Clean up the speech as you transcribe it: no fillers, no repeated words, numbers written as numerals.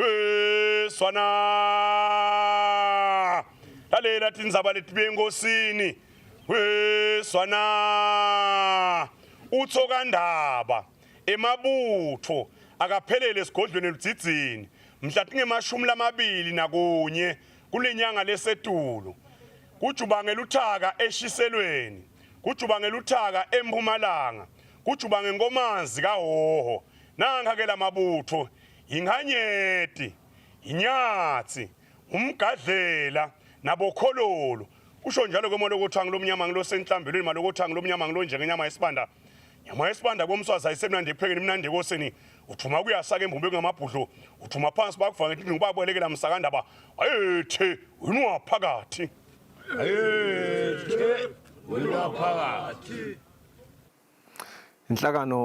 Weswana lalela tindzaba letibuye enkosini weswana utso kandaba emabutfo akaphelele esigodlweni eludzidzini mhla tingemashumi lamabili nakunye kulenyanga lesetulu kujuba ngeluthaka eshiselweni kujuba ngeluthaka empumalanga kujuba ngenkomazi kahoho nankha ke lamabutfo yinkhanyeti yinyatsi umgadlela nabokhololo usho njalo ke malokothangi lomnyama ngilosenhlambelweni malokothangi lomnyama ngilonjengenyama yesibanda nyama yesibanda komswazi ayisemnandi ekuphekeni imnandi ekoseni uthuma kuyasaka embumbe kungamabhudlo uthuma phansi bakuva ngetindu babolekela msakandaba ayethe wena waphakathi ayethe wena waphakathi Inhlakano.